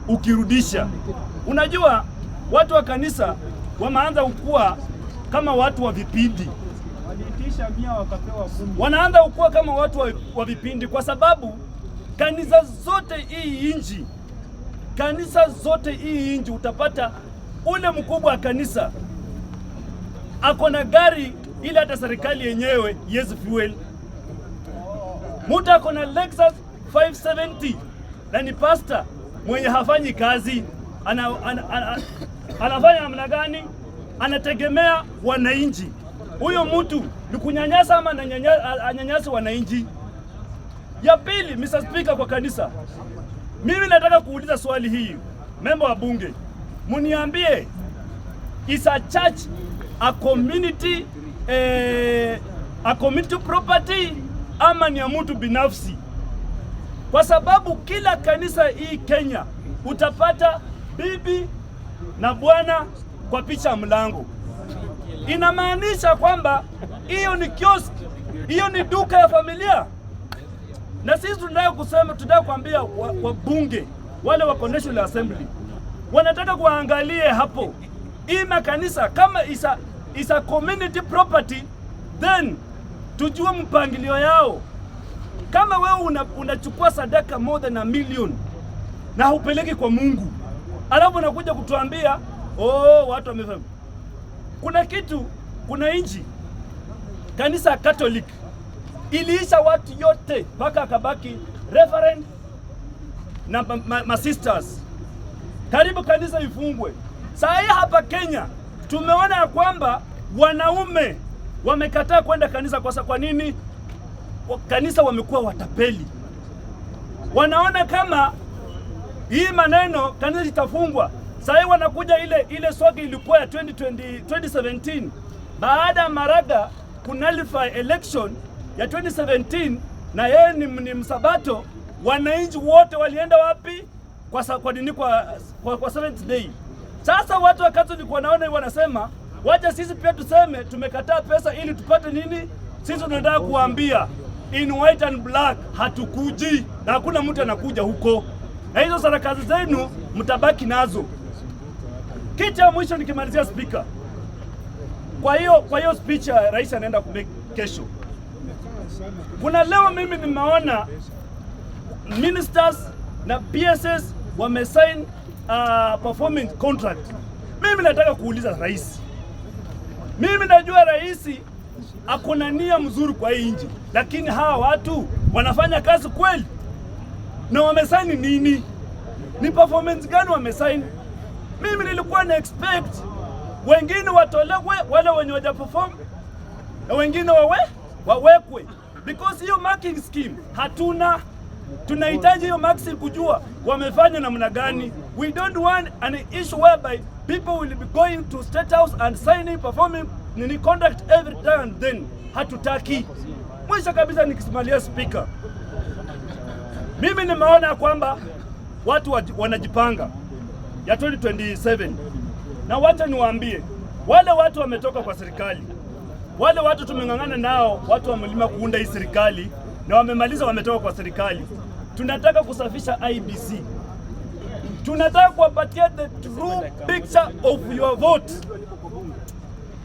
Ukirudisha. Unajua watu wa kanisa wameanza kukua kama watu wa vipindi. Waliitisha 100 wakapewa 10. Wanaanza kukua kama watu wa vipindi, kwa sababu kanisa zote hii inji, kanisa zote hii inji utapata ule mkubwa wa kanisa ako na gari ile hata serikali yenyewe yes fuel. Mtu ako na Lexus 570 na ni pastor mwenye hafanyi kazi, anafanya namna gani? Anategemea wananchi. Huyo mtu ni kunyanyasa ama anyanyasi wananchi? Ya pili, Mr. Speaker, kwa kanisa, mimi nataka kuuliza swali hii, member wa bunge, muniambie, is a church a community property ama ni ya mtu binafsi? Kwa sababu kila kanisa hii Kenya utapata bibi na bwana kwa picha ya mlango. Inamaanisha kwamba hiyo ni kiosk, hiyo ni duka ya familia. Na sisi tunataka kusema, tunataka kuambia wabunge wale wako National Assembly wanataka kuangalie hapo hii makanisa kama is a community property, then tujue mpangilio yao. Kama wewe unachukua sadaka more than a million na hupeleki kwa Mungu, alafu unakuja kutuambia, "Oh, watu wamefanya." Kuna kitu, kuna nchi kanisa Catholic iliisha watu yote mpaka akabaki reverend na ma sisters, karibu kanisa ifungwe. Saa hii hapa Kenya tumeona ya kwamba wanaume wamekataa kwenda kanisa. Kwa nini? Kanisa wamekuwa watapeli, wanaona kama hii maneno kanisa litafungwa. Saa hii wanakuja ile ile swagi ilikuwa ya 2020, 2017 baada ya Maraga kunullify election ya 2017 na yeye ni msabato, wananchi wote walienda wapi? Kwa nini? Kwa seventh day. Sasa watu wa Catholic wanaona wanasema, "Wacha sisi pia tuseme tumekataa pesa ili tupate nini?" Sisi tunataka kuambia in white and black, hatukuji na hakuna mtu anakuja huko, na hizo sarakasi zenu mtabaki nazo. Kitu cha mwisho nikimalizia, Speaker, kwa hiyo speech ya rais anaenda kumake kesho, kuna leo mimi nimeona ministers na PSs wamesign performance contract. Mimi nataka kuuliza rais, mimi najua rais ako na nia mzuri kwa hii nchi, lakini hawa watu wanafanya kazi kweli? Na wamesaini nini? Ni performance gani wamesaini? Mimi nilikuwa na expect wengine watolewe, wale wenye waja perform na wengine wawekwe, because hiyo marking scheme hatuna. Tunahitaji hiyo marking kujua wamefanya namna gani. We don't want an issue whereby people will be going to State House and signing performing nini contract every time and then. Hatutaki. Mwisho kabisa nikisimamia, Speaker, mimi nimeona kwamba watu wanajipanga ya 2027 na wacha niwaambie wale watu wametoka kwa serikali, wale watu tumeng'ang'ana nao, watu wa mlima kuunda hii serikali na wamemaliza, wametoka kwa serikali. Tunataka kusafisha IEBC, tunataka kuwapatia the true picture of your vote.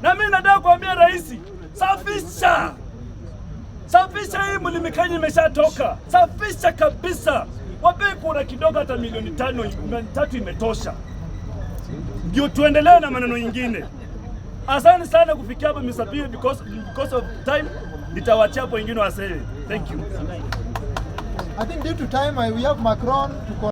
Na mimi nataka kuambia rais, safisha, safisha hii mlima Kenya imeshatoka, safisha kabisa, wape kura kidogo, hata milioni 5, milioni 3 imetosha, ndio tuendelee na maneno ingine. Asante sana kufikia hapa, Mr. P, because of time nitawachia hapo wengine waseme. Thank you. I think due to time, we have Macron to